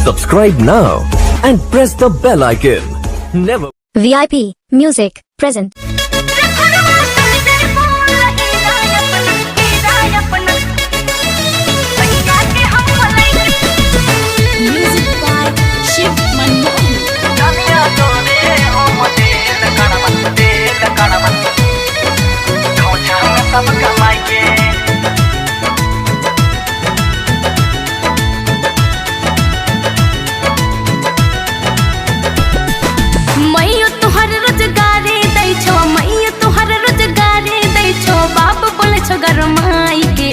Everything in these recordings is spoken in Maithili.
Subscribe now and press the bell icon. Never VIP Music present. Music by Shiv Manmohan. मैयो तोहर रोजगारे दै छो, मैयो तोहर रोजगारे दै छो, बाप बोले छो गरमाई के।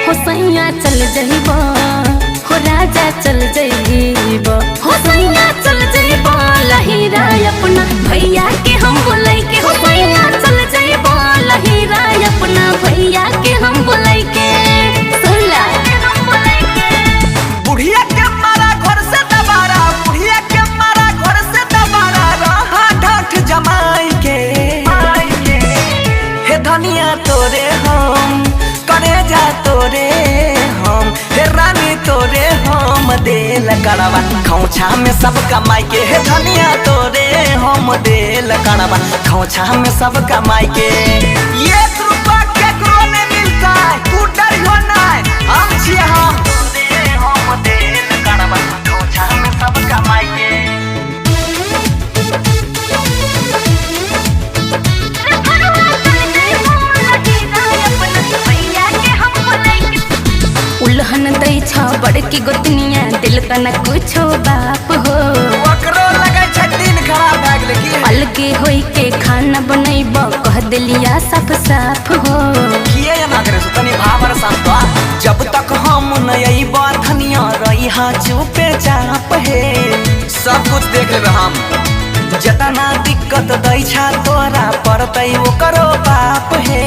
हो सैया चल जइबो, हो राजा चल जइबो, हो सैया चल जइबो लहीरा अपना भैया के हम बोलै के। हो सैया चल जइबो लहीरा अपना भैया के हम बोलै के। सुनला बुढ़िया के मारा घर से दबारा, बुढ़िया के मारा घर से दबारा, रहा ढाठ जमाई के। हे धनिया तोरे हम करे जा तोरे हम, हे रानी तोरे हम देल करवा खौछा में सब कमाई के। हे धनिया तोरे हम देल करवा खौछा में सब कमाई के। एक रुपा केकरो नहीं मिलता है, तू डरियो नहीं, हम छियै हम। तोरे हम देल करवा खौछा में सब कमाई के। उल्हन दै छ बड़की गोतनिया दिल का न कुछो बाप हो। ओकरो लगै छै दिन खराब भए गेलै की। अलगे होई के खाना बनैब कह दिलिया साफ साफ हो। किए एना करै छै तनी भावर साफ तो। जब तक हम न अइबा धनिया रहिहा चुपे चाप हे। सब कुछ देख लेबै हम, जतना दिक्कत दै छा तोरा पड़तै ओकरो बाप हे।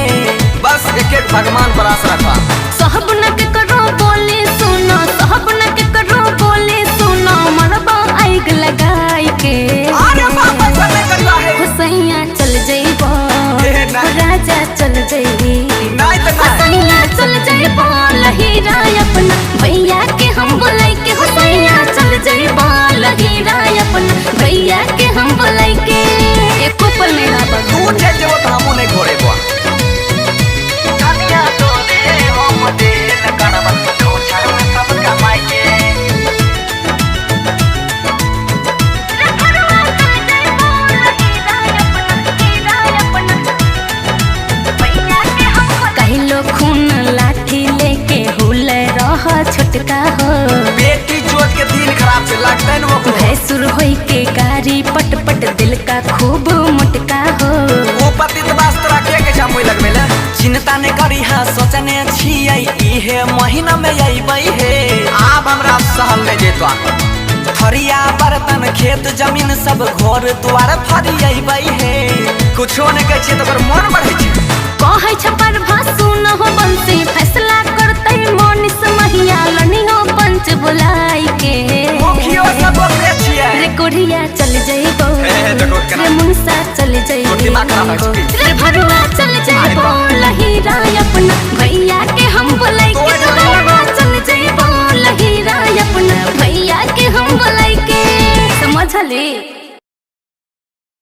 बस एक एक भगवान पर आस रखा। सहब न के करो बोले सुनो, सहब न के करो बोले सुनो, मरबा आग लगाई के। अरे बाप ऐसा नहीं करना है। हो सैया चल जइबो, हे ना। हो राजा चल जइबो, नहीं तो हो नहीं। सैया चल जइबो लहीरा अपना भैया के हम बोलै के। हो सैया चल जइबो लहीरा अपना भैया के हम बोलै के। एको पल नहीं रहब। तू चलि जेबो तऽ हमहूँ नहि घोरेबो। धनिया तोरे हम देल करबा खौछा में सब कमाई के। कहलो खून लाठी लेके हुल रह छोटका हो। बेटी चोट के दिन खराब छै लगतै ने ओकरो। भैंसुर होई के गारी पट पट दिल का खूब मोटका हो। ओ पतित बास तोरा के के छै मुइ लगबै ले। चिंता नहि करी हा सोचने छियै इहे महीना में अइबै हे। आब हमरा सहल नहि जेतो। थरिया बर्तन खेत जमीन सब घर द्वार फरियैबै हे। कुछो नहि कहै छियै तऽ ओकर मोन बढ़ै छै। कहै छ प्रभा सुन हो बंसी फैसला करतै मोनिस महिया लनी हो पंच बुलाई के। मुखियो सब ओकरे छियै। रे कोढ़िया चल जइबो, हे, देखो केना। रे मुंसा चल तोर दिमाग खराब होइ जइबो, छौ की? रे भरुआ चल जइबो लहीरा अपना भैया के हम बोलै के। तोर भरुआ चल जइबो लहीरा अपना भैया के हम बोलै के। समझली?